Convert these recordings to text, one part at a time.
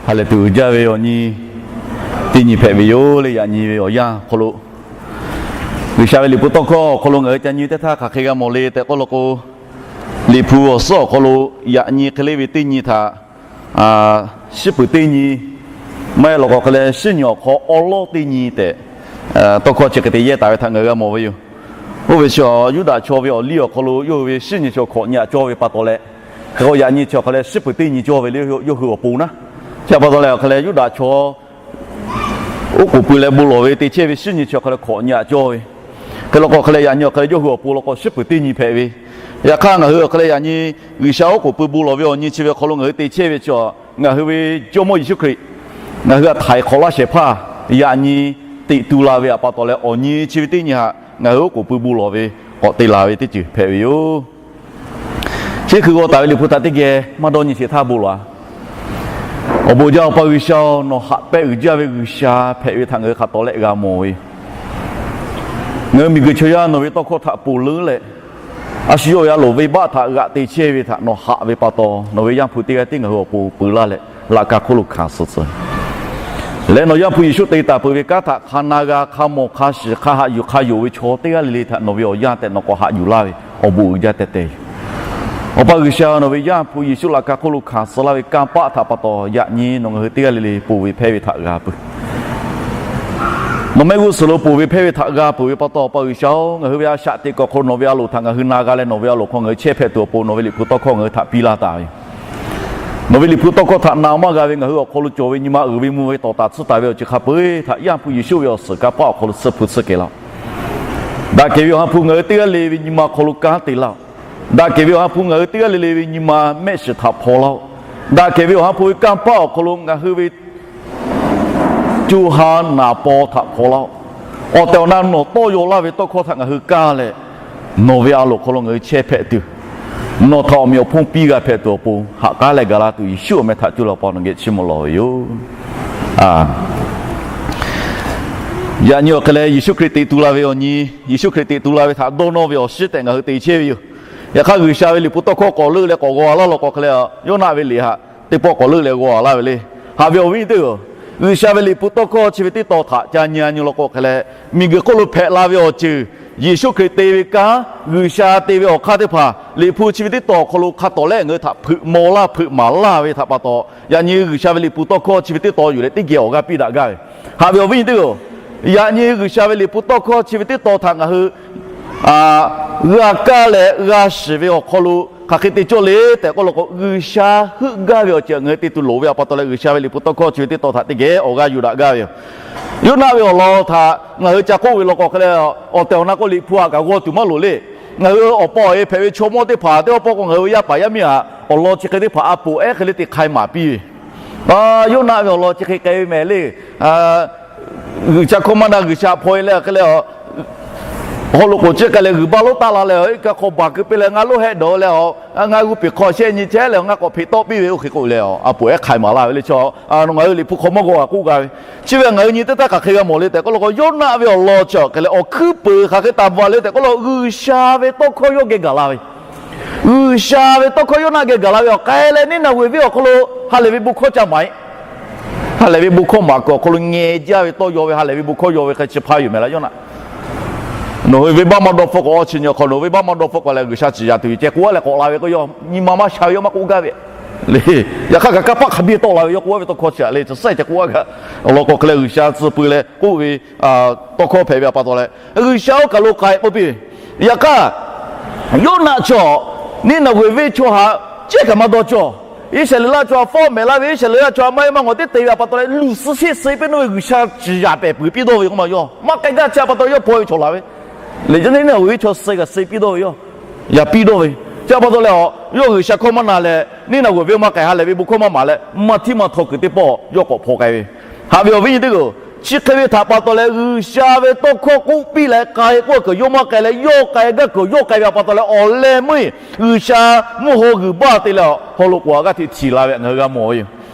Hk'a lehˬ tuˬ uiˍ jaˇ ve awˬ nyi teˇ nyi hpehꞈ ve yoˬ le. Yaꞈ nyi ve awˬ yanˇ awˬ hk'aw lo G'uiˬsha ve Liꞈ hpu tawˇ hkawˇ awˬ hk'aw lo ngaˬ hui ca nyi teˇ htaˇ hk'aˬ hk'e g'a mawˬ le tehꞈ k'oˆ law k'o, Liꞈ hpu awˬ suhˉ awˬ hk'aw lo yaꞈ nyi hk'e le ve teˇ nyi htaꞈ shiˉ peuˍ teˇ nyi, maˇ heˆ law k'o hk'e leh shiˉ nyi awˬ hk'aw awˉ lawˉ teˇ nyi tehꞈ tawˇ hkawˇ chi hk'e te yehˇ taˍ ve htaꞈ ngaˬ hui g'a mawˬ ve yoˬ. Oˇ ve chi Yuˇdaꞈ chaw ve awˬ liˇ awˬ hk'aw lo yawˇ hui ve shiˉ nyi chi hkawꞈ nyi aꞈ cawˇ ve pa taw leh, hk'e k'o yaꞈ nyi chi awˬ hk'aw leh shiˉ peuˍ teˇ nyi cawˇ ve le yawˇ hui awˬ pon naˉ. Chi pa taw leh awˬ hk'e leh Yuˇdaꞈ chaw oˉ k'oˍ pui leh bon lawˬ ve te chehˇ ve shiˉ nyi chi awˬ hk'aw leh hkawꞈ nyi aꞈ cawˇ ve, hk'e law k'o hk'e leh yaꞈ nyi awˬ hk'e leh yawˇ hui awˬ pon law k'o shiˉ peuˍ teˇ nyi hpehꞈ ve. Yaꞈ hk'aˇ ngaˬ hui awˬ hk'e leh yaꞈ nyi G'uiˬsha oˉ k'oˍ pui bon lawˬ ve awˬ nyi chi ve awˬ hk'aw lo ngaˬ hui te chehˇ ve chi, ngaˬ hui ve Jawˇmawˇ Yeˍsuˆ Hkriꞈ ngaˬ hui htaꞈ htaiˍ hk'awꞈ laˇ shehˍ hpaˇ yaꞈ nyi teꞈ tu la ve pa taw leh awˬ nyi chi ve teˇ nyi htaꞈ ngaˬ hui oˉ k'oˍ pui bon lawˬ ve k'awꞈ te la ve teˇ ceuˬ hpehꞈ ve yoˬ. Chi hk'e g'aw taˍ ve Liꞈ hpu htaꞈ teˇ geh maˇ dawˇ nyi sheˍ htaˇ bon lawˬ-a. Awˬ bon jaˇ Awˬ pa G'uiˬsha-oˬ, nawˬ haꞈ pehnˇ uiˍ jaˇ ve G'uiˬsha hpehꞈ ve htaꞈ ngaˬ hui hk'a tawˍ lehˆ g'a mawˬ ve yoˬ. Ngaˬ hui miˬguiˬ chaw yaˇ nawˬ ve tawˇ hkawˇ htaꞈ ponˬ leuˉ leh, a shu yawˇ ve a loˍ venˇbaˆ htaꞈ g'aꞈ te chehˇ ve htaꞈ nawˬ haꞈ ve pa taw, nawˬ ve Yaˇ hpu teˇ g'aˇ tiˉ ngaˬ hui awˬ pon peuˬ laˇ leh laꞈ ka hk'oˆ lo hkanˍ suh tcuh leh, nawˬ Yaˇ hpu Yeˍsuˆ te taˍ peuˬ ve kanˉ htaꞈ hk'a na g'a, hk'a mawˬ, hk'a shiˍ, hk'a haꞈ yuˬ, hk'a yonˍ ve chaw teˇ g'aˇ le le htaꞈ nawˬ ve awˬ yanˇ tehꞈ nawˬ k'awꞈ haꞈ yuˬ laˇ ve awˬ bon uiˍ jaˇ teh teh yoˬ. Awˬ pa G'uiˬsha, nawˬ ve Yaˇ hpu Yeˍsuˆ laꞈ ka hk'oˆ lo hkanˍ suh laˇ ve kanˇ paˆ htaꞈ pa taw yaꞈ nyi nawˬ ngaˬ hui teˇ g'aˇ le le ponˬ ve hpehˇ ve htaꞈ g'a peuˬ. Nawˬ mehˆ g'uˇ suhˍ lo ponˬ ve hpehˇ ve htaꞈ g'a peuˬ ve pa taw, Awˬ pa G'uiˬsha-oˬ, ngaˬ hui ve a shaꞈ teꞈ kuiˬ awˬ hk'aw lo nawˬ ve a loˍ htaꞈ ngaˬ hui na g'a leh nawˬ ve a loˍ hk'aw ngaˬ hui chehˇ hpehꞈ tuˬ awˬ pon nawˬ ve Liꞈ hpu tawˇ hkawˇ ngaˬ hui htaꞈ piˇ laˇ taˍ ve yoˬ. Nawˬ ve Liꞈ hpu tawˇ hkawˇ htaꞈ na maˇ g'a ve ngaˬ hui awˬ hk'aw lo cawˬ ve nyi ma uiˍ ve mvuh ve tawˍ taˍ tsuhˇ taˍ ve awˬ ceuˬ hk'a peu-eˬ htaꞈ Yaˇ hpu Yeˍsuˆ ve awˬ suhˍ kanˇ paˆ awˬ hk'aw lo tsuhˇ hpu tsuhˇ kehˬ laˇ-oˆ. Daꞈ kehˬ ve Awˬ ha hpu ngaˬ hui teˇ g'aˇ le ve nyi ma hk'aw lo kanˉ te laˇ-oˆ. Daꞈ kehˬ ve Awˬ ha hpu ngaˬ hui teˇ g'aˇ le le ve nyi ma mehˆ shiˍ htaꞈ hpaw laˇ-oˆ. Daꞈ kehˬ ve Awˬ ha hpu ve kanˇ paˆ awˬ hk'aw lo ngaˬ hui ve co ha naˍ paw htaꞈ hpaw laˇ-oˆ. Awˬ tehˬ awˬ na nawˬ tawˇ yaw laˇ ve tawˇ hkawˇ htaꞈ ngaˬ hui kaˇ leh, nawˬ ve a loˍ hk'aw lo ngaˬ hui chehˇ hpehꞈ tuˬ, nawˬ htaꞈ awˬ meꞈ awˬ hponˇ piˇ g'a hpehꞈ tuˬ awˬ pon haꞈ k'aˉ leh gaˬ la tuˬ Yeˍsuˆ awˬ meh htaꞈ cuˇ leh Awˬ pa nawˬ geh chiˇ mvuh lawˬ ve yoˬ. Yaꞈ nyi awˬ hk'e leh Yeˍsuˆ Hkriꞈ teꞈ tu la ve awˬ nyi, Yeˍsuˆ Hkriꞈ teꞈ tu la ve htaꞈ dawˇ nawˇ ve awˬ shiˉ tehꞈ ngaˬ hui te chehˇ ve yoˬ. Yaꞈ hk'aˇ G'uiˬsha ve Liꞈ hpu tawˇ hkawˇ k'awꞈ leuˆ leh k'awꞈ g'aw laˇ law k'o hk'e leh, Yoˇnaˆ ve liꞈ htaꞈ teˇ pawˆ k'awꞈ leuˆ leh g'aw laˇ ve le. Haꞈ ve awˬ viˉ nyi teˇ hpaˍ-oˬ, G'uiˬsha ve Liꞈ hpu tawˇ hkawˇ chi ve teˇ tawn htaꞈ ca nyi-a nyi law k'o hk'e leh, miˬguiˬ hk'oˆ lo hpehꞈ la ve awˬ ceuˬ, Yeˍsuˆ Hkriꞈ te ve kanˉ, G'uiˬsha te ve awˬ hk'aˇ teˇ hpaˍ, Liꞈ hpu chi ve teˇ tawn awˬ hk'aw lo hk'a tawˍ leh ngaˬ hui htaꞈ hpeuꞈ maw laˇ hpeuꞈ maˍ laˇ ve htaꞈ pa taw, yaꞈ nyi G'uiˬsha ve Liꞈ hpu tawˇ hkawˇ chi ve teˇ tawn yuˬ leh teˇ geh awˬ g'aˇ piˇ daꞈ gaˇ ve. Haꞈ ve awˬ viˉ nyi teˇ hpaˍ-oˬ, yaꞈ nyi G'uiˬsha ve Liꞈ hpu tawˇ hkawˇ chi ve teˇ tawn htaꞈ ngaˬ hui g'a kaˇ leh g'a shiˍ ve awˬ hk'aw lo hk'aˬ hk'e te cawˇ le tehꞈ k'oˆ law k'o, G'uiˬsha heuˆ gaˇ ve awˬ ceuˬ ngaˬ hui te tuˬ loˍ ve pa taw leh, G'uiˬsha ve Liꞈ hpu tawˇ hkawˇ chi ve teˇ tawn htaꞈ teˇ geh awˬ g'aˇ yuˬ daꞈ gaˇ ve yoˬ. Yoˇnaˆ ve awˬ lawn htaꞈ ngaˬ hui ca k'oˆ ve law k'o hk'e leh, awˬ tehˬ awˬ na k'o Liꞈ hpu htaꞈ kaꞈ g'aw tuˬ maˇ loˍ le. Ngaˬ hui awˬ pa awˬ e hpehꞈ ve chaw mawˇ teˇ hpaˍ teˇ pawˆ k'o ngaˬ hui ve yaˇ paˍ yaˇ miˇ htaꞈ awˬ lawn chi hk'e teˇ hpaˍ a poˍ ehˉ hk'e le te hk'ai maˍ piˇ ve. Yoˇnaˆ ve awˬ lawn chi hk'e k'ai ve mehˍ le. G'uiˬsha hkawˇ maˇ na G'uiˬsha hpaw e leh hk'e leh, haw loꞈ k'oˍ ciˇ k'ai leh g'uiˬ baˇ lonˉ taˆ la leh, iˉ kaˆ hk'aw baˬ keu piˇ leh ngaˇ lonˉ hehˆ dawˬ leh, ngaˇ g'uˇ peˬ hk'aw shehˆ nyi chehˇ leh ngaˇ k'awꞈ hpeꞈ tawˆ piˇ ve oˇ hk'e k'oˆ leh, a poˍ ehˉ hk'ai maˍ laˇ ve le chaw. Nawˬ ngaˬ hui Liꞈ hpu hk'aw maˇ g'aw kaꞈ k'oˆ gaˇ ve. Chi ve ngaˬ hui nyi teˇ htaˇ hk'aˬ hk'e g'a mawˬ le tehꞈ k'oˆ law k'o, Yoˇnaˆ ve awˬ lawn chi awˬ hk'e leh awˬ hkuiˉ peuˍ hk'aˬ hk'e taˍ bvuhꞈ le tehꞈ k'oˆ law k'o, G'uiˬsha ve tawˇ hkawˇ yawˇ geh gaˬ la ve. G'uiˬsha ve tawˇ hkawˇ Yoˇnaˆ geh gaˬ la ve awˬ hk'e leh, Niˉnaˍveˍ venˇ awˬ hk'aw lo ha lehˬ ve bon hkawˇ ca maˍ e. Ha lehˬ ve bon hkawˇ maˍ kuiˬ awˬ hk'aw lo ngeh jaˇ ve tawˇ yaw ve ha lehˬ ve bon hkawˇ yaw ve hk'e chi hpaˇ yoˬ mehˍ laˇ Yoˇnaˆ. Nawˬ hui venˇbaˆ maˇ dawˇ hpfuhˆ k'o, awˇ chi nyi awˬ hk'aw nawˬ hui venˇbaˆ maˇ dawˇ hpfuhˆ k'o leh G'uiˬsha ciˍ yaꞈ tuˬ yoˬ ceh k'oˆ a leh k'awꞈ la ve k'o, yawˇ nyi ma maˇ sha ve yawˇ maˇ k'oˆ gaˇ ve. Yaꞈ hk'aˇ kaꞈ kanˇ paˆ hk'a biˇ tawˆ la ve yawˇ k'oˆ a ve tawˇ hkawˇ chi a le chi saiˉ ceh k'oˆ a kaꞈ, awˬ lawn k'o hk'e leh G'uiˬsha tcuh peu leh k'oˆ ve tawˇ hkawˇ hpehꞈ ve pa taw leh, G'uiˬsha oˇ kaˬ lo k'ai k'oˆ piˇ ve. Yaꞈ hk'aˇ Yoˇnaˆ chaw Niˉnaˍveˍ venˇ chaw htaꞈ cehˇ kaꞈ maˇ dawˇ cawˇ. Iˉsaˍreˍlaˆ chaw htaꞈ fawˉ mehˍ laˇ ve, Iˉsaˍreˍlaˆ chaw htaꞈ maˇ heˆ maˇ ngawˬ teˇ te ve pa taw leh, luˬ suhˍ sheˆ suh piˇ nawˇ ve G'uiˬsha ciˍ yaꞈ pehˍ peuˬ piˇ dawˇ ve k'oˆ ma yawˇ maˇ k'ai gaˇ chi pa taw yawˇ hpaw ve chaw la ve. Lehˬ Niˉnaˍveˍ venˇ chaw suh kaꞈ suh piˇ dawˇ ve yawˇ yaꞈ piˇ dawˇ ve. Chi pa taw leh a, yawˇ G'uiˬsha hkawˇ maˇ na leh, Niˉnaˍveˍ venˇ maˇ k'ai ha lehˬ ve bon hkawˇ maˇ maˍ leh, maˇ htiˇ maˇ htaw kuiˬ teˇ pawˆ yawˇ k'awꞈ hpaw k'ai ve. Haꞈ ve awˬ viˉ nyi teˇ hpaˍ-oˬ, chi hk'e ve htaꞈ pa taw leh G'uiˬsha ve tawˇ hkawˇ k'oˆ piˇ leh k'ai k'oˆ kuiˬ yawˇ maˇ k'ai leh, yawˇ k'ai gaˇ kuiˬ yawˇ k'ai ve pa taw leh awˬ leh meuˇ G'uiˬsha mvuhˇ haw g'uiˬ baˇ te leh haw loꞈ k'oˍ a g'aˇ hteꞈ htiˍ la ve ngaˬ hui g'a mawˬ ve yoˬ.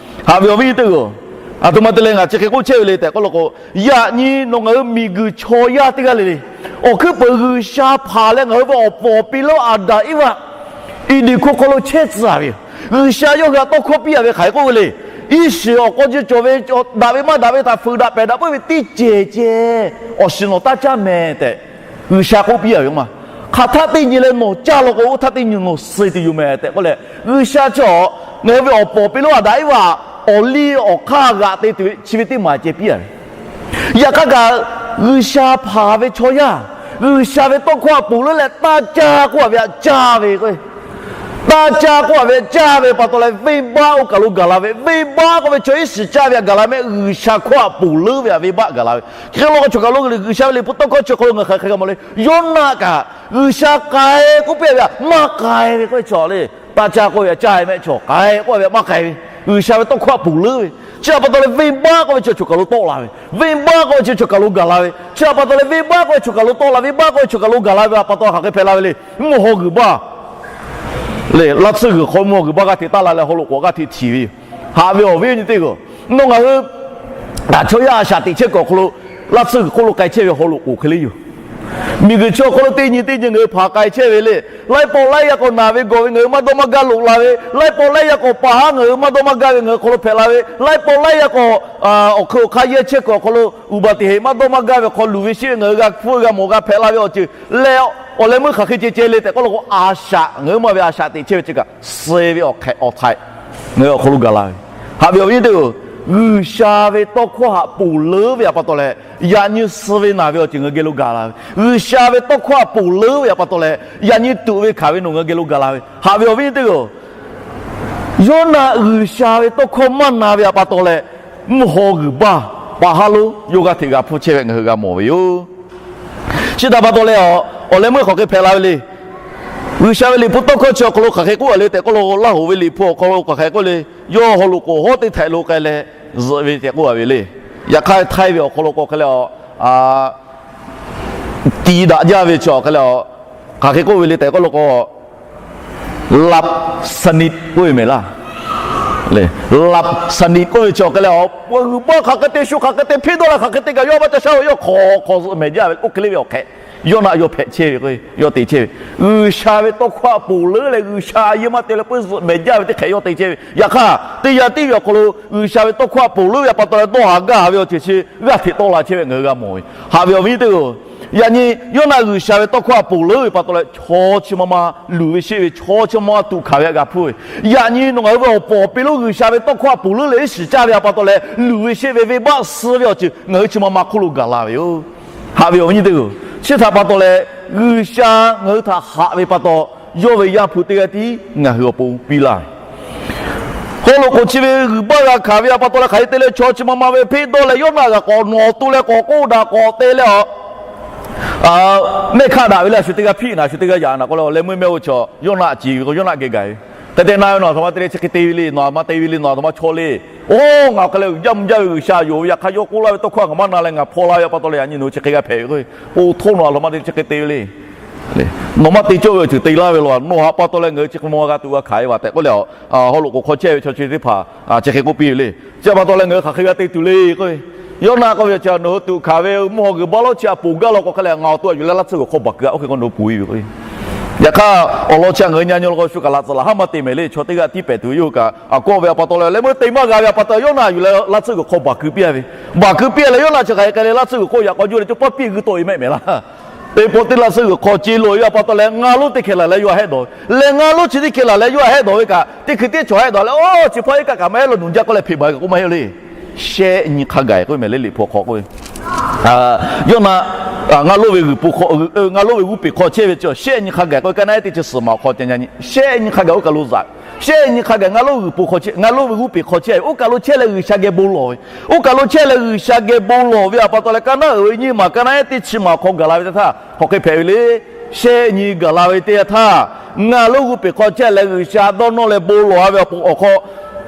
Haꞈ ve awˬ viˉ nyi teˇ hpaˍ-oˬ, aˬ htoꞈ ma te leh ngaˬ chi hk'e k'oˆ chehˇ ve le tehꞈ k'oˆ law k'o, yaꞈ nyi nawˬ ngaˬ hui miˬguiˬ chaw yaˇ teˇ g'aˇ le le, awˬ hkuiˉ peuˍ G'uiˬsha hpanˍ leh ngaˬ hui ve awˬ pfuhˍ awˬ pi lonˉ Aˍdanˍ Iˉvaˆ Eˍdenˍ hkuˇ hk'aw lo chehˇ tcuh ve yoˬ. G'uiˬsha yawˇ hui htaꞈ tawˇ hkawˇ piˇ a ve hk'aˬ hk'e k'oˆ ve le. Iˉ shiˍ awˬ k'aw ji cawˬ ve, daꞈ ve maˇ daꞈ ve htaꞈ fuiˍ daꞈ pehˬ daꞈ peuˬ ve teˇ cehˬ ceh awˬ shiˍ nawˬ taˇ caˇ mehˍ tehꞈ, G'uiˬsha k'oˆ piˇ a ve yoˬ ma. Hk'aˬ htaˆ teˇ nyi leh nawˬ caˇ law k'o, oˇ htaˇ teˇ nyi nawˬ suh tuˬ yoˬ mehˍ tehꞈ k'oˆ leh, G'uiˬsha chi awˬ, ngaˬ hui ve awˬ pawˍ piˇ lonˉ Aˍdanˍ Eˇvaꞈ awˬ liˇ awˬ hk'aˇ g'aꞈ te tuˬ ve chi ve teˇ maˬ ceh piˇ a ve. Yaꞈ hk'aˇ kaꞈ, G'uiˬsha hpanˍ ve chaw yaˇ, G'uiˬsha ve tawˇ hkawˇ htaꞈ ponˬ leuˉ leh taˇ caˇ k'oˆ a ve htaꞈ caˇ ve k'o, taˇ caˇ k'oˆ a ve htaꞈ caˇ ve pa taw leh venˇbaˆ oˇ kaˬ lo gaˬ la ve, venˇbaˆ k'oˆ ve chaw iˉ shiˍ caˇ ve htaꞈ gaˬ la mehˆ, G'uiˬsha hkawˇ htaꞈ ponˬ leuˉ ve htaꞈ venˇbaˆ gaˬ la ve. Hk'e law k'o chaw kaˬ lo G'uiˬsha ve liꞈ hpu tawˇ hkawˇ chi hk'aw lo ngaˬ hk'aˬ hk'e g'a mawˬ le. Yoˇnaˆ kaꞈ G'uiˬsha k'ai k'oˆ piˇ a ve htaꞈ maˇ k'ai ve k'oˆ ve chaw le. Taˇ caˇ k'oˆ ve htaꞈ caˇ ve mehˆ chaw, k'ai k'oˆ ve htaꞈ maˇ k'ai ve. G'uiˬsha ve tawˇ hkawˇ htaꞈ ponˬ leuˉ ve, chi htaꞈ pa taw leh venˇbaˆ k'oˆ ve chi chaw kaˬ lo tawˆ la ve, venˇbaˆ k'oˆ ve chi chaw kaˬ lo gaˬ la ve, chi htaꞈ pa taw leh venˇbaˆ k'oˆ ve chaw kaˬ lo tawˆ la, venˇbaˆ k'oˆ ve chaw kaˬ lo gaˬ la ve htaꞈ pa taw hk'aˬ hk'e hpehꞈ la ve le. Mvuhˇ haw g'uiˬ baˆ le, laˇ tsuhˇ g'uiˬ hk'aw mvuhˇ haw g'uiˬ baˆ g'aˇ hteꞈ taˇ la leh haw loꞈ k'oˍ g'aˇ hteꞈ htiˍ ve yoˬ. Haꞈ ve awˬ viˉ awˬ nyi teˇ g'aˇ, nawˬ ngaˬ hui chaw yaˇ a shaꞈ teꞈ chehˇ kuiˬ awˬ hk'aw lo, laˇ tsuhˇ g'uiˬ hk'oˆ lo k'ai chehˇ ve haw loꞈ k'oˍ hk'e le yoˬ. Miˬguiˬ chi awˬ hk'aw lo teˇ nyi teˇ nyi ngaˬ hui hpanˍ k'ai chehˇ ve le. Laiˉ pawˆ laiˉ yaˇ k'awꞈ naˬ ve gawˬ ve ngaˬ hui maˇ dawˇ maˇ gaˇ loꞈ la ve, laiˉ pawˆ laiˉ yaˇ k'awꞈ paˍ haˉ ngaˬ hui maˇ dawˇ maˇ gaˇ ve ngaˬ hui hk'aw lo hpehꞈ la ve, laiˉ pawˆ laiˉ yaˇ k'awꞈ awˬ hk'eun awˬ hk'aˇ yehˇ chehˇ kuiˬ awˬ hk'aw lo uˍ baˬ teꞈ heˍ maˇ dawˇ maˇ gaˇ ve hk'aw luˬ ve sheˆ ve ngaˬ hui g'a hpfuhˇ g'a mawˬ g'a hpehꞈ la ve awˬ ceuˬ leh, awˬ leh meuˇ hk'aˬ hk'e ceh ceh le tehꞈ k'oˆ law k'o, a shaꞈ ngaˬ hui maˇ ve a shaꞈ teꞈ chehˇ ve chi kaꞈ suh ve awˬ hk'ehꞈ awˬ htaiꞈ ngaˬ hui awˬ hk'aw lo gaˬ la ve. Haꞈ ve awˬ viˉ teˇ g'aˇ, G'uiˬsha ve tawˇ hkawˇ htaꞈ ponˬ leuˉ ve htaꞈ pa taw leh, yaꞈ nyi suh ve naˬ ve awˬ ceuˬ ngaˬ hui geh lo gaˬ la ve. G'uiˬsha ve tawˇ hkawˇ htaꞈ ponˬ leuˉ ve htaꞈ pa taw leh, yaꞈ nyi tuꞈ ve hkanˍ ve nawˬ ngaˬ hui geh lo gaˬ la ve. Haꞈ ve awˬ viˉ teˇ g'aˇ, Yoˇnaˆ G'uiˬsha ve tawˇ hkawˇ maˇ na ve htaꞈ pa taw leh, mvuhˇ haw g'uiˬ baˆ paˍ haˉ lonˉ yawˇ g'aˇ hteꞈ g'a hpfuhˇ chehˇ ve ngaˬ hui g'a mawˬ ve yoˬ. Chi htaꞈ pa taw leh, awˬ leh meuˇ hk'aˬ hk'e hpehꞈ la ve le. G'uiˬsha ve liꞈ hpu tawˇ hkawˇ chi awˬ hk'aw lo hk'aˬ hk'e k'oˆ a le tehꞈ k'oˆ law k'o, Laˇ hoꞈ ve liꞈ hpu awˬ hk'aw lo hk'aˬ hk'e k'oˆ le. Yawˇ haw loꞈ k'oˍ hawˉ teˇ htaiꞈ lo k'ai leh zuhꞈ ve tehꞈ k'oˆ a ve le. Yaꞈ hk'aˇ htaiˇ ve awˬ hk'aw lo k'o hk'e leh, ti daꞈ jaˇ ve chi awˬ hk'e leh, hk'aˬ hk'e k'oˆ ve le tehꞈ k'oˆ law k'o, laꞈ saˍniꞈ k'oˆ ve mehˍ laˇ. Laꞈ saˍniꞈ k'oˆ ve chi awˬ hk'e leh, g'uiˬ baˆ hk'aˬ hk'e te shu hk'aˬ hk'e te hpeˆ dawˇ leh hk'aˬ hk'e te kaꞈ yawˇ maˇ ca shaˉ ve, yawˇ hk'awꞈ hk'awꞈ zuhꞈ mehˍ jaˇ ve oˇ hk'e le ve awˬ hk'ehꞈ. Yoˇnaˆ yawˇ hpehꞈ chehˇ ve k'o, yawˇ te chehˇ ve, G'uiˬsha ve tawˇ hkawˇ htaꞈ ponˬ leuˉ leh G'uiˬsha a yeˇ maˇ te leh peuˬ zuhꞈ mehˍ jaˇ ve teˇ hk'ehꞈ yawˇ te chehˇ ve. Yaꞈ hk'aˇ teˇ yanˇ tiˉ ve awˬ hk'aw lo G'uiˬsha ve tawˇ hkawˇ htaꞈ ponˬ leuˉ ve pa taw leh dawˇ haˍ gaˇ haˍ ve awˬ ceuˬ chi g'aˇ hteꞈ tawˆ la chehˇ ve ngaˬ hui g'a mawˬ ve. Haꞈ ve awˬ viˉ teˇ g'aˇ, yaꞈ nyi Yoˇnaˆ G'uiˬsha ve tawˇ hkawˇ htaꞈ ponˬ leuˉ ve pa taw leh chaw chi ma ma luˬ ve sheˆ ve, chaw chi ma ma tuꞈ hkanˍ ve htaꞈ g'a hpuˇ ve. Yaꞈ nyi nawˬ ngaˬ hui ve awˬ pawˍ awˬ pi lonˉ G'uiˬsha ve tawˇ hkawˇ htaꞈ ponˬ leuˉ leh iˉ shiˍ caˇ ve pa taw leh luˬ ve sheˆ ve venˇbaˆ suh ve awˬ ceuˬ ngaˬ hui chi ma ma hk'oˆ lo gaˬ la ve yoˬ. Haꞈ ve awˬ viˉ teˇ g'aˇ, chi htaꞈ pa taw leh G'uiˬsha ngaˬ hui htaꞈ haꞈ ve pa taw, yawˇ ve Yaˇ hpu teˇ g'aˇ tiˉ ngaˬ hui awˬ pon piˇ laˇ ve. Haw loꞈ k'oˍ chi ve g'uiˬ baˆ g'a hkanˍ ve pa taw leh hk'aˬ hk'e te leh chaw chi ma ma ve hpeˆ dawˇ leh Yoˇnaˆ g'aꞈ k'awꞈ nawˬ to leh k'awꞈ k'oˆ daꞈ k'awꞈ te leh a mehˆ hk'aˆ daꞈ ve le, a shu teˇ g'aˇ hpiˆ naˍ, a shu teˇ g'aˇ yaꞈ naˍ k'oˆ leh awˬ leh meuˇ mehˆ oˇ chaw Yoˇnaˆ ciˍ ve k'o Yoˇnaˆ geh gaˬ ve. Hk'e te na ve nawˬ aˬ htoꞈ ma te le, chi hk'e te ve le, nawˬ aˬ ma te ve le, nawˬ aˬ htoꞈ ma chaw le. Oˇ, ngaˬ awˬ hk'e leh uiˍ jaˇ mvuh jaˇ ve G'uiˬsha yonˍ ve, yaꞈ hk'aˇ yawˇ k'oˆ laˇ ve tawˇ hkawˇ ngaˬ maˇ na leh ngaˬ hpaw la ve pa taw leh yaꞈ nyi nawˬ chi hk'e g'a hpehꞈ ve k'o, oˇ htoˇ nawˬ aˬ htoꞈ ma te chi hk'e te ve le. Nawˬ maˇ te cawˇ ve awˬ ceuˬ te laˇ ve law, nawˬ haꞈ pa taw leh ngaˬ hui chi hk'e ma g'a tuꞈ g'a hkanˍ ve tehꞈ k'oˆ leh, haw loꞈ k'oˍ hk'aw chehˇ ve chaw chi teˇ hpaˍ chi hk'e k'oˆ piˇ ve le. Chi pa taw leh ngaˬ hui hk'aˬ hk'e g'a te tuˬ le k'o, Yoˇnaˆ k'oˆ ve chi nawˬ hui tuꞈ hkanˍ ve mvuhˇ haw g'uiˬ baˆ lonˉ chi htaꞈ ponˬ gaˇ law k'o hk'e leh ngaˬ awˬ to htaꞈ yuˬ leh laˇ tsuhˇ g'uiˬ hk'aw baˬ keu a, oˇ hk'e k'o nawˬ hui ponˬ e ve k'o, yaꞈ hk'aˇ awˬ lawn chi htaꞈ ngaˬ hui nyi nyi law k'o shu kaꞈ laꞈ tcuhˍ laꞈ haˉ maˇ te mehˍ le. Chaw teˇ g'aˇ tiˉ pehˍ tuˬ ve yoˬ kaꞈ, a kawˆ ve pa taw leh leh meuˇ te maˇ g'a ve pa taw Yoˇnaˆ yuˬ leh laˇ tsuhˇ g'uiˬ hk'aw baˬ keu piˇ a ve. Baˬ keu piˇ a leh Yoˇnaˆ chi hk'aˬ hk'e k'ai leh laˇ tsuhˇ g'uiˬ hk'oˆ yaꞈ k'aw juˇ leh caˇ paˇ piˇ g'uiˇ tawˆ e mehˆ mehˍ laˇ. Teˇ pawˆ teˇ laˇ tsuhˇ g'uiˬ hk'aw ce loꞈ e ve pa taw leh ngaˬ lonˉ teˇ hkeh laˬ leh yawˇ htaꞈ hehˆ dawˬ ve. Leh ngaˬ lonˉ chi teˇ hkeh laˬ leh yawˇ htaꞈ hehˆ dawˬ ve kaꞈ, teˇ hkui teˇ chaw hehˆ dawˬ leh, oˇ, chi hpawˇ iˉ kaˆ kaꞈ maˇ heˆ lo nuˬ jaˇ k'oˆ leh hpeꞈ baˬ ve kaꞈ k'oˆ maˇ heˆ le. Shehˆ nyi hk'a gaˬ k'oˆ mehˍ le liꞈ hpu hk'aw k'oˆ ve. Yoˇnaˆ ngaˬ lonˉ ve g'uiˬ po hk'aw, ngaˬ lonˉ ve g'uˇ peˬ hk'aw chehˇ ve chi shehˆ nyi hk'a gaˬ k'oˆ ve, ka naˆ ehˉ teˇ chi suhˍ maˬ awˬ hk'aw ca nyi shehˆ nyi hk'a gaˬ oˇ kaˬ lo zaꞈ. Shehˆ nyi hk'a gaˬ ngaˬ lonˉ g'uiˬ po hk'aw chehˇ, ngaˬ lonˉ ve g'uˇ peˬ hk'aw chehˇ ve, oˇ kaˬ lo chehˇ leh G'uiˬsha geh bon lawˬ ve. Oˇ kaˬ lo chehˇ leh G'uiˬsha geh bon lawˬ ve pa taw leh ka naˆ uiˍ ve nyiˇ maˬ ka naˆ ehˉ teˇ chi maˬ awˬ hk'aw gaˬ la ve teˇ htaˇ hk'aˬ hk'e hpehꞈ ve le. Shehˆ nyi gaˬ la ve teˇ yanˇ htaˇ, ngaˬ lonˉ g'uˇ peˬ hk'aw chehˇ leh G'uiˬsha dawˇ nawˇ leh bon lawˬ a ve awˬ hk'aw,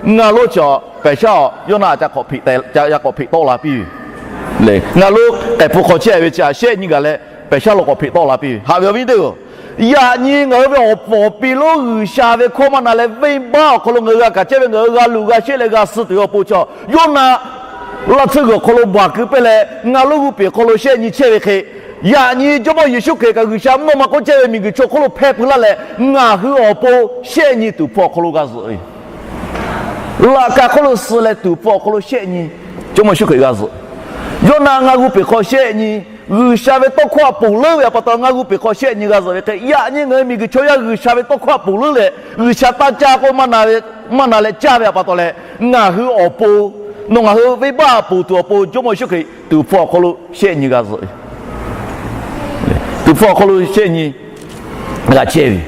ngaˬ lonˉ chi pehˬ shaˉ Yoˇnaˆ ca k'awꞈ hpeꞈ tawˆ la piˇ ve le. Ngaˬ lonˉ k'ehˬ hpu hk'aw chehˇ ve chi shehˆ nyi gaˬ leh pehˬ shaˉ lo k'awꞈ hpeꞈ tawˆ la piˇ ve. Haꞈ ve awˬ viˉ teˇ g'aˇ, yaꞈ nyi ngaˬ hui ve awˬ pawˍ awˬ pi lonˉ G'uiˬsha ve hkawˇ maˇ na leh venˇbaˆ awˬ hk'aw lo ngaˬ hui g'a kaꞈ chehˇ ve, ngaˬ hui g'a luˬ g'a sheˆ leh g'a suh tuˬ ve awˬ pon chi Yoˇnaˆ laˇ tsuhˇ g'uiˬ awˬ hk'aw lo baˬ keu pehˇ leh ngaˬ lonˉ g'uˇ peˬ hk'aw lo shehˆ nyi chehˇ ve hk'e, yaꞈ nyi Jawˇmawˇ Yeˍsuˆ Hkriꞈ kaꞈ G'uiˬsha mvuhˇ naw ma hk'oˆ chehˇ ve miˬguiˬ chaw hk'oˆ lo hpehˇ pui laˇ leh ngaˬ hui awˬ pon shehˆ nyi tuˬ hpawˇ awˬ hk'aw lo g'a zuhꞈ ve Laꞈ ka hk'oˆ lo suh leh tuˍ hpfuh awˬ hk'aw lo shehˆ nyi Jawˇmawˇ Yeˍsuˆ Hkriꞈ g'a zuhꞈ. Yawˇnaˆ ngaˇ g'uˇ peˬ hk'aw shehˆ nyi, G'uiˬsha ve tawˇ hkawˇ htaꞈ ponˬ leuˉ ve pa taw ngaˇ g'uˇ peˬ hk'aw shehˆ nyi g'a zuhꞈ ve hk'e, yaꞈ nyi ngaˬ hui miˬguiˬ chaw yaˇ G'uiˬsha ve tawˇ hkawˇ htaꞈ ponˬ leuˉ leh G'uiˬsha taˇ caˇ k'oˆ maˇ na leh caˇ ve pa taw leh, ngaˬ hui awˬ pon, nawˬ ngaˬ hui venˇbaˆ ponˬ tuˬ awˬ pon Jawˇmawˇ Yeˍsuˆ Hkriꞈ tuˍ hpfuh awˬ hk'aw lo shehˆ nyi g'a zuhꞈ ve. Tuˍ hpfuh awˬ hk'aw lo shehˆ nyi g'a chehˇ ve,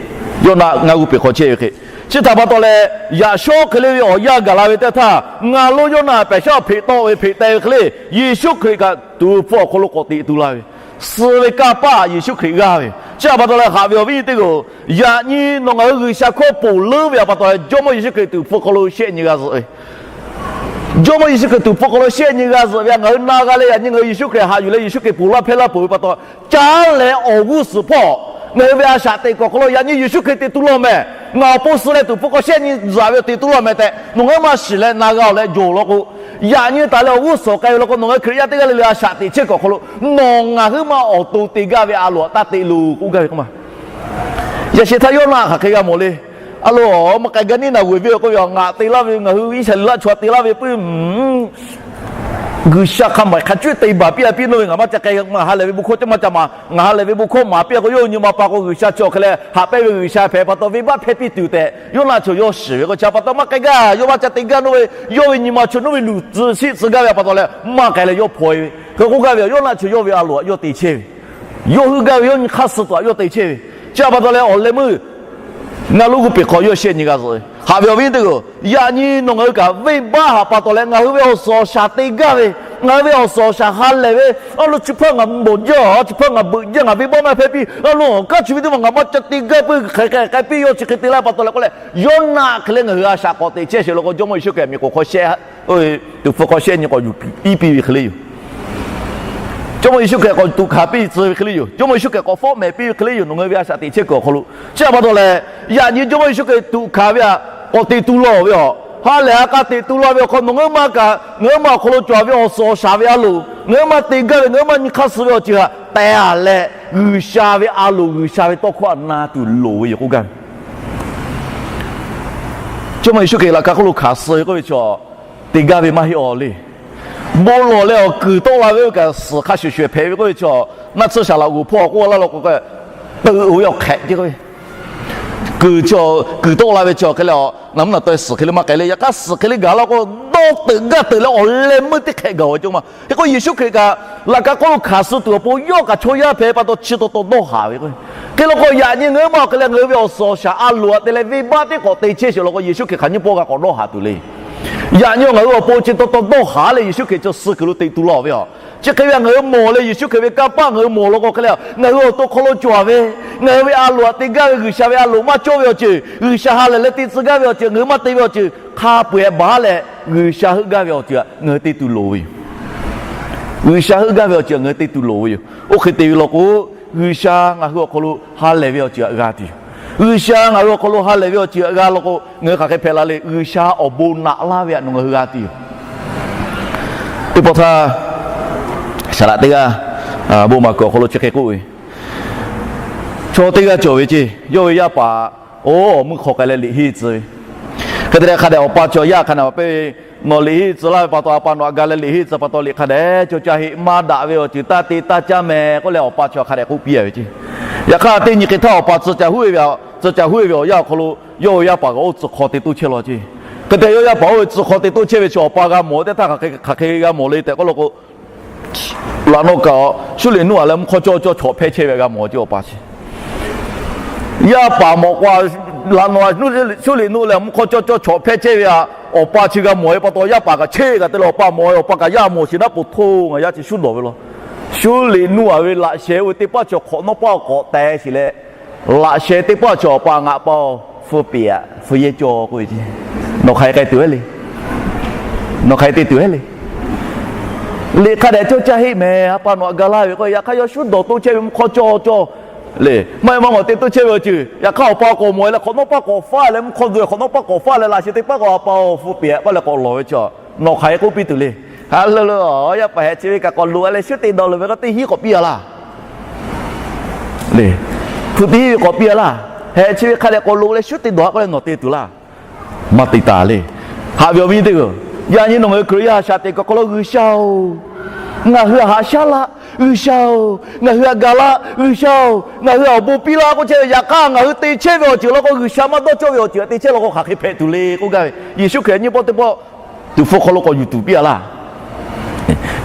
Yawˇnaˆ ngaˇ g'uˇ peˬ hk'aw chehˇ ve hk'e, chi htaꞈ pa taw leh yaꞈ shawˉ hk'e le ve awˬ yanˇ gaˬ la ve teˇ htaˇ, ngaˬ lo Yawˇnaˆ pehˬ shaˉ hpeꞈ tawˆ ve hpeꞈ teh ve hk'e le, Yeˍsuˆ Hkriꞈ kaꞈ tuˍ hpfuh awˬ hk'aw lo k'awꞈ teꞈ tu la ve, suh ve kanˇ paˆ Yeˍsuˆ Hkriꞈ g'aˇ ve. Chi htaꞈ pa taw leh haꞈ ve awˬ viˉ nyi teˇ g'aˇ-oˬ, yaꞈ nyi nawˬ ngaˬ hui G'uiˬsha hkawˇ ponˬ leuˉ ve pa taw leh Jawˇmawˇ Yeˍsuˆ Hkriꞈ tuˍ hpfuh hk'aw lo shehˆ nyi g'a zuhꞈ ve. Jawˇmawˇ Yeˍsuˆ Hkriꞈ tuˍ hpfuh hk'aw lo shehˆ nyi g'a zuhꞈ ve htaꞈ ngaˬ hui na g'a leh, yaꞈ nyi ngaˬ hui Yeˍsuˆ Hkriꞈ haꞈ yuˬ leh Yeˍsuˆ Hkriꞈ ponˬ laˇ hpehˇ laˇ peuˬ ve pa taw, caˉ leh awˬ g'uˇ suhˍ hpawˇ ngaˬ hui ve a shaꞈ teꞈ kuiˬ awˬ hk'aw lo yaꞈ nyi Yeˍsuˆ Hkriꞈ teꞈ tu law mehˬ. Ngaˬ awˬ pon suh leh tuˍ hpfuh hk'aw shehˆ nyi zuhꞈ ve awˬ teꞈ tu law mehˬ tehꞈ nawˬ ngaˬ hui maˇ shiˍ leh na g'a-oˬ leh jawˬ law k'o, yaꞈ nyi taˍ leh awˬ g'uˇ suhˍ k'ai ve law k'o, nawˬ ngaˬ hui Hkriꞈ yaˇ teˇ g'aˇ le le a shaꞈ teꞈ chehˇ kuiˬ awˬ hk'aw lo nawˬ ngaˬ hui maˇ awˬ to te gaˇ ve a loˍ htaꞈ taˇ te loˬ k'oˆ gaˇ ve k'o maˇ Yaꞈ sheh htaˇ Yawˇnaˆ hk'aˬ hk'e g'a mawˬ le. A lo, maˇ k'ai gaˇ niˉ naˬ g'oˬ ve awˬ k'oˆ ve, ngaˬ te laˇ ve, ngaˬ hui Iˉsaˍreˍlaˆ chaw te laˇ ve puiˉ, G'uiˬsha hk'a maˬ hk'a cuˉ te baˬ piˇ a piˇ nawˇ ve ngaˬ maˇ ca k'ai, ngaˬ ha lehˬ ve bon hkawˇ caˇ maˇ ca maˍ, ngaˬ ha lehˬ ve bon hkawˇ maˍ piˇ a k'o, yawˇ hui nyi ma pa k'o G'uiˬsha chi awˬ hk'e leh haꞈ pehnˇ ve G'uiˬsha hpehꞈ pa taw venˇbaˆ hpehˇ piˇ tuˬ tehꞈ Yawˇnaˆ chaw yawˇ shiˍ ve k'o, chi pa taw maˇ k'ai gaˇ, yawˇ maˇ ca te gaˇ nawˇ ve, yawˇ ve nyi ma chaw nawˇ ve luˬ tcuh shiˆ tcuh gaˇ ve pa taw leh maˇ k'ai leh yawˇ hpaw e ve hk'e k'oˆ gaˇ ve, Yawˇnaˆ chaw yawˇ ve a loˍ htaꞈ yawˇ te chehˇ ve, yawˇ heuˆ gaˇ ve yawˇ nyi hk'aˇ suh tuˬ htaꞈ yawˇ te chehˇ ve. Chi pa taw leh awˬ leh meuˇ ngaˇ lonˉ g'uˇ peˬ hk'aw yawˇ shehˆ nyi g'a zuhꞈ ve. Haꞈ ve awˬ viˉ teˇ g'aˇ-oˬ, yaꞈ nyi nawˬ ngaˬ hui kaꞈ venˇbaˆ htaꞈ pa taw leh ngaˬ hui ve awˬ suhˍ awˬ shaˍ te gaˇ ve, ngaˬ hui ve awˬ suhˍ awˬ shaˍ ha lehˬ ve, a lo chi hpaˇ ngaˬ bawˬ jaˇ, chi hpaˇ ngaˬ beuꞈ jaˇ, ngaˬ venˇbaˆ maˇ hpehˇ piˇ, a lo awˬ kanˉ chi ve teˇ maˬ ngaˬ maˇ ca te gaˇ peuˬ, hk'aˬ hk'e k'ai piˇ yawˇ chi hk'e te laˇ pa taw leh k'oˆ leh, Yawˇnaˆ hk'e leh ngaˬ hui a shaꞈ k'awꞈ teꞈ chehˇ sheˍ law k'o, Jawˇmawˇ Yeˍsuˆ Hkriꞈ miˬ k'oˍ hk'aw shehˆ, tuˍ hpfuh hk'aw shehˆ nyi k'awꞈ yuˬ piˇ piˇ ve hk'e le yoˬ. Jawˇmawˇ Yeˍsuˆ Hkriꞈ k'awꞈ tuꞈ hkanˍ piˇ tcuh ve hk'e le yoˬ. Jawˇmawˇ Yeˍsuˆ Hkriꞈ k'awꞈ fawˉ mehˍ piˇ ve hk'e le yoˬ. Nawˬ ngaˬ hui ve a shaꞈ teꞈ chehˇ kuiˬ awˬ hk'aw lo, chi pa taw leh, yaꞈ nyi Jawˇmawˇ Yeˍsuˆ Hkriꞈ tuꞈ hkanˍ ve htaꞈ k'awꞈ te tu law ve a, ha lehˬ ha k'a teꞈ tu law ve awˬ hk'aw nawˬ ngaˬ hui maˇ kaꞈ, ngaˬ hui maˇ awˬ hk'aw lo cawˬ ve awˬ suhˍ awˬ shaˍ ve a loˍ, ngaˬ hui maˇ te gaˇ ve, ngaˬ hui maˇ nyi hk'aˇ suh ve awˬ ceuˬ htaꞈ teh a leh, G'uiˬsha ve a loˍ, G'uiˬsha ve tawˇ hkawˇ htaꞈ na tuˬ loˍ ve yoˬ k'oˆ gaˇ ve. Jawˇmawˇ Yeˍsuˆ Hkriꞈ laꞈ ka hk'oˆ lo hkanˍ suh ve k'oˆ ve chaw, te gaˇ ve maˇ heˆ awˬ le. Bon lawˬ leh awˬ kuiˬ tawˆ la ve kaꞈ suhˍ hk'a shuˍ shuˍ hpehꞈ ve k'oˆ ve chaw, naˆ tsuhˇ shaˍ laꞈ g'oˍ hpawˇ k'oˆ laˇ law k'o, teuꞈ ve awˬ hk'ehꞈ ce k'o, kuiˬ chi, kuiˬ tawˆ la ve chi awˬ hk'e leh a, naˬ mvuhˇ naˬ taweh suhˍ hk'e le maˇ k'ai le. Yaꞈ hk'aˇ suhˍ hk'e le gaˬ laˇ k'o, dawˇ teuꞈ gaˇ teuꞈ leh awˬ leh meuˇ teˇ hk'ehꞈ gaˬ-oˬ ve cawˇ ma. Hk'e k'o Yeˍsuˆ Hkriꞈ kaꞈ laꞈ ka hk'oˆ lo hkanˍ suh tuˬ awˬ pon yawˇ kaꞈ chaw yaˇ hpehꞈ pa taw chi taw taw dawˇ haˍ ve k'o, hk'e law k'o yaꞈ nyi ngaˬ hui maˇ awˬ hk'e leh ngaˬ hui ve awˬ suhˍ awˬ shaˍ a loˍ htaꞈ te leh venˇbaˆ teˇ k'awꞈ te chehˇ sheˍ law k'o, Yeˍsuˆ Hkriꞈ hk'aˬ nyiˇ pawˆ g'a k'awꞈ dawˇ haˍ tuˬ le. Yaꞈ nyi ngaˬ hui awˬ pon chi taw taw dawˇ haˍ leh Yeˍsuˆ Hkriꞈ chi suh kuiˬ lo teꞈ tu laˇ ve a. Chi hk'e ve a ngaˬ hui mawˬ leh Yeˍsuˆ Hkriꞈ ve kanˇ paˆ ngaˬ hui mawˬ law k'o hk'e le, ngaˬ hui awˬ to hk'aw lo cawˬ ve, ngaˬ hui ve a loˍ htaꞈ te gaˇ ve G'uiˬsha ve a loˍ maˇ cawˇ ve awˬ ceuˬ, G'uiˬsha ha lehˬ leh te tcuh gaˇ ve awˬ ceuˬ, ngaˬ hui maˇ te ve awˬ ceuˬ hk'a peu-eˬ baˬ leh, G'uiˬsha heuˆ gaˇ ve awˬ ceuˬ htaꞈ ngaˬ hui te tuˬ loˍ ve yoˬ. G'uiˬsha heuˆ gaˇ ve awˬ ceuˬ htaꞈ ngaˬ hui te tuˬ loˍ ve yoˬ. Oˇ hk'e te ve law k'o, G'uiˬsha ngaˬ hui awˬ hk'aw lo ha lehˬ ve awˬ ceuˬ htaꞈ g'a tuˬ yoˬ. G'uiˬsha ngaˬ hui awˬ hk'aw lo ha lehˬ ve awˬ ceuˬ htaꞈ g'a law k'o, ngaˬ hui hk'aˬ hk'e hpehꞈ la le. G'uiˬsha awˬ bon naꞈ laˇ ve htaꞈ nawˬ ngaˬ hui g'a tuˬ yoˬ. Teˇ pawˆ htaˇ, saˍ laꞈ teˇ g'aˇ bon maˍ kuiˬ awˬ hk'aw lo chi hk'e k'oˆ ve, chaw teˇ g'aˇ cawˬ ve ceˇ, yawˇ ve yaˇ paˍ, oˇ, awˬ meuˇ hk'aw k'ai leh liꞈ henˇ tcuh ve. Hk'e te leh hk'a dehꞈ awˬ pa chaw yaˇ hk'a naˬ pehˇ ve, nawˬ liꞈ henˇ tcuh laˇ ve pa taw a pa nawˬ htaꞈ ga leh liꞈ henˇ tcuh pa taw liꞈ hk'a dehꞈ cawˇ caˇ heˆ, maˇ daꞈ ve awˬ ceuˬ taˇ te taˇ caˇ mehˍ k'oˆ leh awˬ pa chaw hk'a dehꞈ k'oˆ piˇ a ve ceˇ. Yaꞈ hk'aˇ teˇ nyi hk'e htaˇ awˬ pa tcuh caˇ huˉ ve, tcuh caˇ huˉ ve awˬ yanˇ awˬ hk'aw lo yawˇ ve yaˇ paˍ kaꞈ oˇ tcuh hk'aw te toˇ chehˇ law ceˇ. Hk'e te yawˇ yaˇ paˍ oˇ ve tcuh hk'aw te toˇ chehˇ ve chi awˬ pa g'a mawˬ teˇ htaˇ hk'aˬ hk'e g'a mawˬ le tehꞈ k'oˆ law k'o, laꞈ naw kaꞈ Suˇriˆ nuˇ a leh mvuhˇ hk'awˇ cawˇ cawˇ chawꞈ hpehˇ chehˇ ve g'a mawˬ ceˇ awˬ pa chi. Yaˇ paˍ mawꞈ k'o, laꞈ naw Suˇriˆ nuˇ leh mvuhˇ hk'awˇ cawˇ cawˇ chawꞈ hpehˇ chehˇ ve a, awˬ pa chi g'a mawˬ ve pa taw yaˇ paˍ kaꞈ cheˇ kaꞈ te leh awˬ pa mawˬ ve, awˬ pa kaꞈ yaˇ mawˬ sheˍ naˉ po htoˇ ngaˬ yaˇ chi shuˉ dawˬ ve law. Suˇriˆ nuˇ a ve laꞈ sheh oˇ ve teˇ paˉ chi awˬ hk'awꞈ nawˉ paˉ awˬ k'awꞈ teh sheˍ leh, laꞈ sheh teˇ paˉ chi awˬ pa ngaꞈ pa-oˬ, hpu peꞈ-a, hpu yehˇ cawˇ k'oˆ ve ceˇ. Nawˬ hk'aˬ hk'e k'ai tuˬ ve le. Nawˬ hk'aˬ hk'e te tuˬ ve le. Liꞈ hk'a dehꞈ cawˇ caˇ heˆ mehˍ, a pa nawˬ htaꞈ ga laˇ ve k'o, yaꞈ hk'aˇ yawˇ shuˉ dawˬ toˇ chehˇ ve mvuhˇ hk'awˇ cawˇ cawˇ le. Maˇ heˆ maˇ mawˬ te toˇ chehˇ ve awˬ ceuˬ, yaꞈ hk'aˇ awˬ pa k'awꞈ mawˬ leh hk'awꞈ nawˉ paˉ k'awꞈ faˉ leh mvuhˇ hk'awˇ dawˬ hk'awꞈ nawˉ paˉ k'awꞈ faˉ leh laꞈ sheh teˇ paˉ k'awꞈ a pa-oˬ, hpu peꞈ-a k'oˆ leh k'awꞈ lawˬ ve chi, nawˬ hk'aˬ hk'e k'oˆ piˇ tuˬ le. Ha lehˬ lehˬ, yaˇ paˍ heh chi ve kaꞈ k'awꞈ loꞈ-a leh shuˉ te dawˬ leuˬ ve k'o teˇ hinˉ k'awꞈ piˇ-a laˇ. Hpu teˇ hinˉ ve k'awꞈ piˇ-a laˇ. Heh chi ve hk'a dehꞈ k'awꞈ loꞈ leh shuˉ te dawˬ-a k'oˆ leh nawˬ te tuˬ laˇ. Maˇ te taˍ le. Haꞈ ve awˬ viˉ nyi teˇ hpaˍ-oˬ, yaꞈ nyi nawˬ ngaˬ hui Hkriꞈ yaˇ a shaꞈ teꞈ kuiˬ awˬ hk'aw lo G'uiˬsha-oˬ, ngaˬ hui htaꞈ haꞈ shaˉ laˇ. G'uiˬsha-oˬ, ngaˬ hui htaꞈ ga laˇ. G'uiˬsha-oˬ, ngaˬ hui htaꞈ awˬ bon piˇ laˇ k'oˆ chehˇ ve. Yaꞈ hk'aˇ ngaˬ hui te chehˇ ve awˬ ceuˬ law k'o, G'uiˬsha maˇ dawˇ cawˇ ve awˬ ceuˬ htaꞈ te chehˇ law k'o, hk'aˬ hk'e hpehꞈ tuˬ le k'oˆ gaˇ ve. Yeˍsuˆ Hkriꞈ nyiˇ pawˆ teˇ pawˆ tuˍ hpfuh hk'aw lo k'awꞈ yuˬ tuˬ piˇ a laˇ.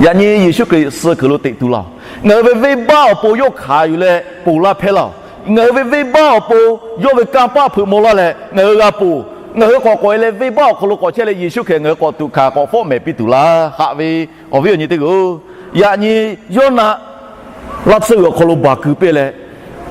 Yaꞈ nyi Yeˍsuˆ Hkriꞈ suh kuiˬ lo teꞈ tu laˇ-oˬ. Ngaˬ hui ve venˇbaˆ awˬ pon yawˇ hkanˍ yuˬ leh ponˬ laˇ hpehˇ laˇ-oˬ. Ngaˬ hui ve venˇbaˆ awˬ pon yawˇ ve kanˇ paˆ hpeuꞈ maw laˇ leh ngaˬ hui g'a ponˬ. Ngaˬ hui k'awꞈ k'awꞈ e leh venˇbaˆ awˬ hk'aw lo k'awꞈ chehˇ leh Yeˍsuˆ Hkriꞈ ngaˬ hui k'awꞈ tuꞈ hkanˍ k'awꞈ fawˆ mehˍ piˇ tuˬ laˇ. Haꞈ ve awˬ viˉ awˬ nyi teˇ hpaˍ-oˬ, yaꞈ nyi Yoˇnaˆ laˇ tsuhˇ g'uiˬ awˬ hk'aw lo baˬ keu piˇ leh,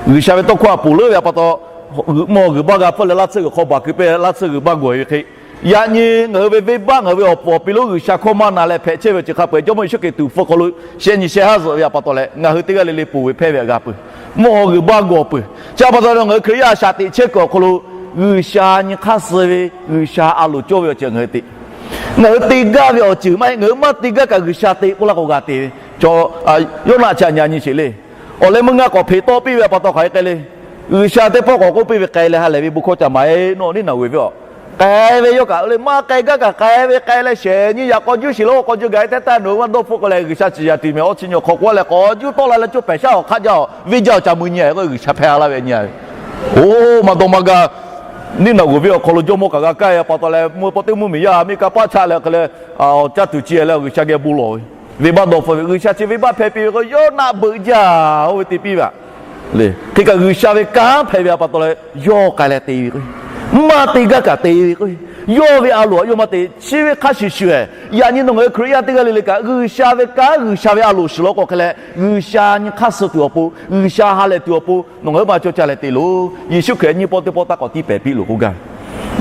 G'uiˬsha ve tawˇ hkawˇ htaꞈ ponˬ leuˉ ve pa taw, g'uiˬ mvuhˇ g'uiˬ baˆ g'a pfuhˇ leh laˇ tsuhˇ g'uiˬ hk'aw baˬ keu piˇ leh laˇ tsuhˇ g'uiˬ baˆ gawˬ e ve hk'e, yaꞈ nyi ngaˬ hui ve venˇbaˆ ngaˬ hui ve awˬ puˍ awˬ pi lo G'uiˬsha hkawˇ maˇ na leh hpehꞈ chehˇ ve awˬ ceuˬ hk'a peu-eˬ Jawˇmawˇ Yeˍsuˆ Hkriꞈ tuˍ hpfuh hk'aw lo sheh nyi sheh haˉ zuhꞈ ve pa taw leh ngaˬ hui teˇ g'aˇ le le ponˬ ve hpehˇ ve htaꞈ g'a peuˬ. Mvuhˇ haw g'uiˬ baˆ gawˬ peuˬ. Chi pa taw leh ngaˬ hui Hkriꞈ yaˇ a shaꞈ teꞈ chehˇ kuiˬ awˬ hk'aw lo G'uiˬsha nyi hk'aˇ suh ve, G'uiˬsha a loˍ cawˇ ve awˬ ceuˬ ngaˬ hui te. Ngaˬ hui te gaˇ ve awˬ ceuˬ maˇ heˆ, ngaˬ hui maˇ te gaˇ kaꞈ G'uiˬsha te k'oˆ laˇ k'o g'a te ve. Chaw, Yoˇnaˆ chi htaꞈ nyi nyi sheˍ le. Awˬ leh meuˇ ngaˇ k'awꞈ hpeꞈ tawˆ piˇ ve pa taw hk'aˬ hk'e k'ai le. G'uiˬsha teˇ pawˆ k'awꞈ k'oˆ piˇ ve k'ai leh ha lehˬ ve bon hkawˇ ca maˍ e nawˬ neˇ naˬ g'uiˬ ve aˬ. K'ai ve yawˇ kaꞈ le maˇ k'ai gaˇ kaꞈ k'ai ve k'ai leh shehˍ nyi yaꞈ k'aw juˇ shiˍ lo k'aw juˇ gaˬ e teˇ taˇ nawˬ hui maˇ dawˇ hpfuhˆ k'o leh G'uiˬsha ciˍ yaˍ tuˬ mehˍ awˇ chi nyi awˬ hk'aw k'oˆ leh k'aw juˇ tawˆ la leh coˇ pehˍ shaˉ awˬ hk'aˆ jaˇ awˬ venˇ jaˇ awˬ ca mui nyi a k'o G'uiˬsha hpehˇ a laˇ ve nyi a ve. Oˇ, maˇ dawˇ maˇ gaˇ. Neˇ naˬ g'uiˬ ve awˬ hk'aw lo jawˇmawˇ kaꞈ g'a kaˇ e pa taw leh mvuhˇ pawˆ teˇ mvuhˇmiˬ yaˇ miˇ kanˇ paˆ chaˆ leh hk'e leh, awˬ caˇ tuˬ ci leh G'uiˬsha geh bon lawˬ ve. Venˇbaˆ dawˇ hpfuhˆ ve G'uiˬsha chi venˇbaˆ hpehˇ piˇ ve k'o Yoˇnaˆ beuꞈ jaˇ oˇ ve te piˇ ve a. Hk'e kaꞈ G'uiˬsha ve kanˉ hpehꞈ ve pa taw leh yawˇ k'ai leh te ve k'o, maˇ te gaˇ kaꞈ te ve k'o, yawˇ ve a loˍ htaꞈ yawˇ maˇ te. Chi ve hk'a shuˍ shuˍ e, yaꞈ nyi nawˬ ngaˬ hui Hkriꞈ yaˇ teˇ g'aˇ le le kaꞈ G'uiˬsha ve kanˉ, G'uiˬsha ve a loˍ shiˍ law k'o hk'e leh G'uiˬsha nyi hk'aˇ suh tuˬ awˬ pon, G'uiˬsha ha lehˬ tuˬ awˬ pon nawˬ ngaˬ hui maˇ cawˇ caˇ leh te loˬ. Yeˍsuˆ Hkriꞈ nyiˇ pawˆ teˇ pawˆ taˇ k'awꞈ tiˇ pehˍ piˇ loˬ k'oˆ gaˇ ve.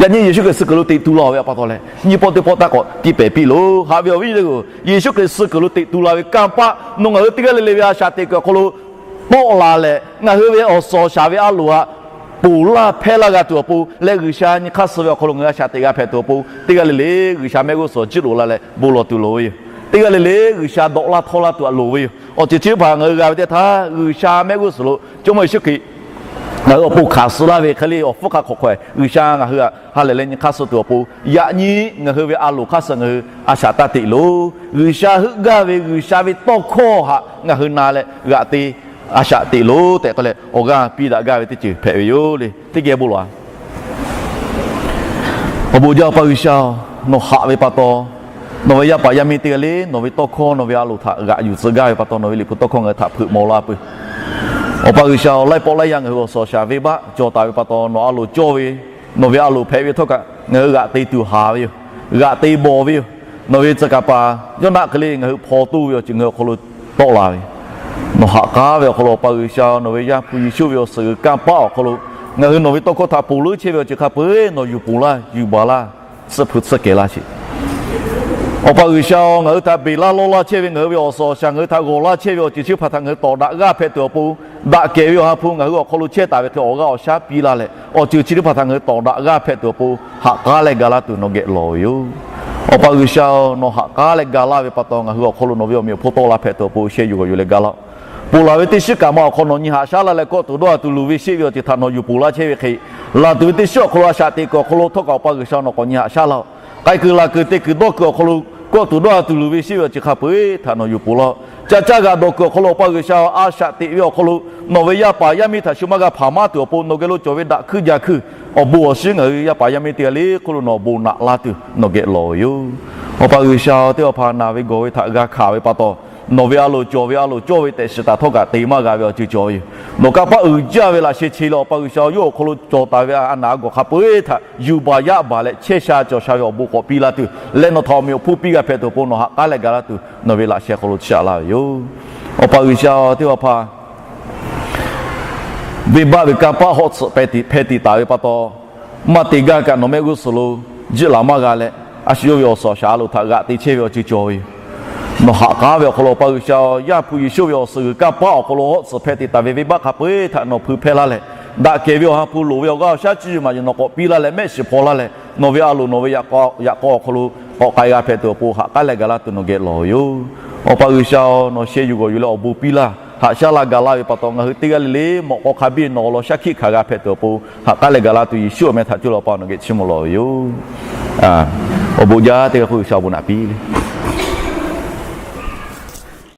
Yaꞈ nyi Yeˍsuˆ Hkriꞈ suh kuiˬ lo teꞈ tu laˇ ve pa taw leh nyiˇ pawˆ teˇ pawˆ taˇ k'awꞈ tiˇ pehˍ piˇ loˬ. Haꞈ ve awˬ viˉ nyi teˇ hpaˍ-oˬ, Yeˍsuˆ Hkriꞈ suh kuiˬ lo teꞈ tu la ve kanˇ paˆ nawˬ ngaˬ hui teˇ g'aˇ le le ve a shaꞈ teꞈ kuiˬ awˬ hk'aw lo tawˆ la leh ngaˬ hui ve awˬ suhˍ awˬ shaˍ ve a loˍ htaꞈ ponˬ laˇ hpehˇ laˇ g'a tuˬ awˬ pon leh G'uiˬsha nyi hk'aˇ suh ve awˬ hk'aw lo ngaˬ hui a shaꞈ teꞈ g'a hpehꞈ tuˬ awˬ pon teˇ g'aˇ le le G'uiˬsha mehˆ g'uˇ suhˍ jiˇ loꞈ la leh bon lawˬ tuˬ loˍ ve yoˬ. Teˇ g'aˇ le le G'uiˬsha dawꞈ laˇ htawˇ laˇ tuˬ htaꞈ loˍ ve yoˬ. Awˬ ceuˬ chi teˇ hpaˍ ngaˬ hui g'a ve teˇ htaˇ G'uiˬsha mehˆ g'uˇ suhˍ lo Jawˇmawˇ Yeˍsuˆ Hkriꞈ ngaˬ hui awˬ pon hkanˍ suh laˇ ve hk'e le awˬ hpfuhˇ hk'a hk'awꞈ hk'aw e G'uiˬsha ngaˬ hui htaꞈ ha lehˬ leh nyi hk'aˇ suh tuˬ awˬ pon yaꞈ nyi ngaˬ hui ve a loˍ hk'aˇ suh ngaˬ hui a shaꞈ taˇ teꞈ loˬ. G'uiˬsha heuˆ gaˇ ve G'uiˬsha ve tawˇ hkawˇ htaꞈ ngaˬ hui na leh g'aꞈ te a shaꞈ teꞈ loˬ tehꞈ k'oˆ leh awˬ g'aˇ piˇ daꞈ gaˇ ve teˇ ceuˬ hpehꞈ ve yoˬ le. Teˇ geh bon lawˬ a. Awˬ bon jaˇ Awˬ pa G'uiˬsha-oˬ, nawˬ haꞈ ve pa taw, nawˬ ve yaˇ paˍ yaˇ miˇ teˇ g'aˇ le nawˬ ve tawˇ hkawˇ nawˬ ve a loˍ htaꞈ g'aꞈ yuˬ tcuh gaˇ ve pa taw nawˬ ve liꞈ hpu tawˇ hkawˇ ngaˬ hui htaꞈ hpeuꞈ mawˬ laˇ peuˬ. Awˬ pa G'uiˬsha-oˬ, laiˉ pawˆ laiˉ yaˇ ngaˬ hui awˬ suhˍ awˬ shaˍ venˇbaˆ cawˬ taˍ ve pa taw nawˬ a loˍ cawˇ ve, nawˬ ve a loˍ hpehꞈ ve htawˇ kaꞈ ngaˬ hui g'aꞈ te tuˬ haˍ ve yoˬ. G'aꞈ te bawˬ ve yoˬ. Nawˬ ve tcuh kaˍ paˍ Yoˇnaˆ hk'e le ngaˬ hui hpaw toˇ ve awˬ ceuˬ ngaˬ hui awˬ hk'aw lo tawˆ la ve, nawˬ haꞈ k'aˉ ve awˬ hk'aw lo Awˬ pa G'uiˬsha nawˬ ve Yaˇ hpu Yeˍsuˆ ve awˬ suhˍ g'uiˬ kanˇ paˆ awˬ hk'aw lo ngaˬ hui nawˬ ve tawˇ hkawˇ htaꞈ ponˬ leuˉ chehˇ ve awˬ ceuˬ hk'a peu-eˬ nawˬ yuˬ ponˬ laˇ, yuˬ baˬ laˇ, tsuhˇ hpu tsuhˇ kehˬ laˇ sheˍ. Awˬ pa G'uiˬsha-oˬ, ngaˬ hui htaꞈ beˬ laˇ lawˇ laˇ chehˇ ve ngaˬ hui ve awˬ suhˍ awˬ shaˍ ngaˬ hui htaꞈ g'awˬ laˇ chehˇ ve awˬ ceuˬ chi teˇ hpaˍ htaꞈ ngaˬ hui tawˍ daꞈ g'aˇ hpehꞈ tuˬ awˬ pon, daꞈ kehˬ ve Awˬ ha hpu ngaˬ hui awˬ hk'aw lo chehˇ taˍ ve hk'e awˬ g'aˇ awˬ shaˉ piˇ laˇ leh, awˬ ceuˬ chi teˇ hpaˍ htaꞈ ngaˬ hui tawˍ daꞈ g'aˇ hpehꞈ tuˬ awˬ pon haꞈ k'aˉ leh ga laˇ tuˬ nawˬ geh lawˬ ve yoˬ. Awˬ pa G'uiˬsha-oˬ, nawˬ haꞈ k'aˉ leh ga laˇ ve pa taw ngaˬ hui awˬ hk'aw lo nawˬ ve awˬ meꞈ awˬ hponˇ tawˆ la hpehꞈ tuˬ awˬ pon sheh yuˬ g'awˬ yuˬ leh ga laˇ-oˆ. Ponˬ laˬ ve teˇ shiˉ kaꞈ ma awˬ hk'aw nawˬ nyi haꞈ shaˉ laˇ leh kawˆ tuˬ dawˇ ha tuˬ luˬ ve sheˆ ve awˬ ceuˬ htaꞈ nawˬ yuˬ ponˬ laˇ chehˇ ve hk'e, laˬ tuˬ ve teˇ shiˉ awˬ hk'aw lo a shaꞈ teꞈ kuiˬ awˬ hk'aw lo htawˇ kaꞈ Awˬ pa G'uiˬsha nawˬ k'awꞈ nyi haꞈ shaˉ laˇ-oˆ. K'ai kuiˬ laˬ kuiˬ te kuiˬ dawˇ kuiˬ awˬ hk'aw lo kawˆ tuˬ dawˇ ha tuˬ luˬ ve sheˆ ve awˬ ceuˬ hk'a peu-eˬ htaꞈ nawˬ yuˬ ponˬ laˇ-oˆ. Ca caˇ g'aꞈ dawˬ kuiˬ awˬ hk'aw lo Awˬ pa G'uiˬsha a shaꞈ teꞈ ve awˬ hk'aw lo nawˬ ve yaˇ paˍ yaˇ miˇ htaꞈ shu maˇ g'a hpaˍ maˇ tuˬ awˬ pon nawˬ geh lo cawˬ ve daꞈ hkuiˇ jaˇ hkuiˇ awˬ bon awˬ shiˉ ngaˬ hui yaˇ paˍ yaˇ miˇ teˇ g'aˇ le hk'oˆ lo nawˬ awˬ bon naꞈ laˇ tuˬ nawˬ geh lawˬ ve yoˬ. Awˬ pa G'uiˬsha-oˬ, teˇ hpaˍ hpaˍ naˬ ve gawˬ ve htaꞈ g'a hkanˍ ve pa taw, nawˬ ve a loˍ cawˬ ve a loˍ cawˇ ve tehꞈ shiˍ taˍ htawˇ kaꞈ te maˇ g'a ve awˬ ceuˬ cawˬ ve yoˬ. Nawˬ kanˇ paˆ uiˍ jaˇ ve laꞈ sheh che leh Awˬ pa G'uiˬsha yawˇ awˬ hk'aw lo cawˬ taˍ ve a naˍ a gawˬ hk'a peu-eˬ htaꞈ yuˬ baˬ yaˇ baˬ leh chehˇ sha cawˬ sha ve awˬ bon k'awꞈ piˇ laˇ tuˬ leh nawˬ htaꞈ awˬ meꞈ awˬ hponˇ piˇ g'a hpehꞈ tuˬ awˬ pon nawˬ haꞈ k'aˉ leh ga laˇ tuˬ nawˬ ve laꞈ sheh hk'aw lo shaꞈ laˇ ve yoˬ. Awˬ pa G'uiˬsha-oˬ, teˇ hpaˍ hpaˍ venˇbaˆ ve kanˇ paˆ hawˆ tsuhꞈ hpeh tiꞈ taˍ ve pa taw, maˇ te gaˇ kaꞈ nawˬ mehˆ g'uˇ suhˍ lo jiˆ laˬ maˇ g'a leh, a shu yawˇ ve awˬ suhˍ awˬ shaˍ a loˍ htaꞈ g'aꞈ te chehˇ ve awˬ ceuˬ cawˬ ve yoˬ. Nawˬ haꞈ k'aˉ ve awˬ hk'aw lo Awˬ pa G'uiˬsha-oˬ, Yaˇ hpu Yeˍsuˆ ve awˬ suhˍ g'uiˬ kanˇ paˆ awˬ hk'aw lo hawˆ tsuhꞈ hpeh tiꞈ taˍ ve venˇbaˆ hk'a peu-eˬ htaꞈ nawˬ hpui hpehˇ laˇ leh, daꞈ kehˬ ve Awˬ ha hpu loˍ ve awˬ g'aˇ awˬ shaˉ cuˇ yiˍ maˍ yiˍ nawˬ k'awꞈ piˇ laˇ leh, mehˆ shiˍ hpaw laˇ leh, nawˬ ve a loˍ nawˬ ve yaꞈ k'aw awˬ hk'aw lo k'awꞈ k'ai g'a hpehꞈ tuˬ awˬ pon haꞈ k'aˉ leh ga laˇ tuˬ nawˬ geh lawˬ ve yoˬ. Awˬ pa G'uiˬsha-oˬ, nawˬ sheh yuˬ g'awˬ yuˬ leh awˬ bon piˇ laˇ, haꞈ shaˉ laˇ ga laˇ ve pa taw, ngaˬ hui teˇ g'aˇ le le mawꞈ k'aw hk'a biˇ nawˬ awˬ lawn shaˉ hkiˆ hkanˍ g'a hpehꞈ tuˬ awˬ pon haꞈ k'aˉ leh ga laˇ tuˬ Yeˍsuˆ awˬ meh htaꞈ cuˇ leh Awˬ pa nawˬ geh chiˇ mvuh lawˬ ve yoˬ. awˬ bon jaˇ teˇ g'aˇ k'oˆ G'uiˬsha awˬ bon naꞈ piˇ le.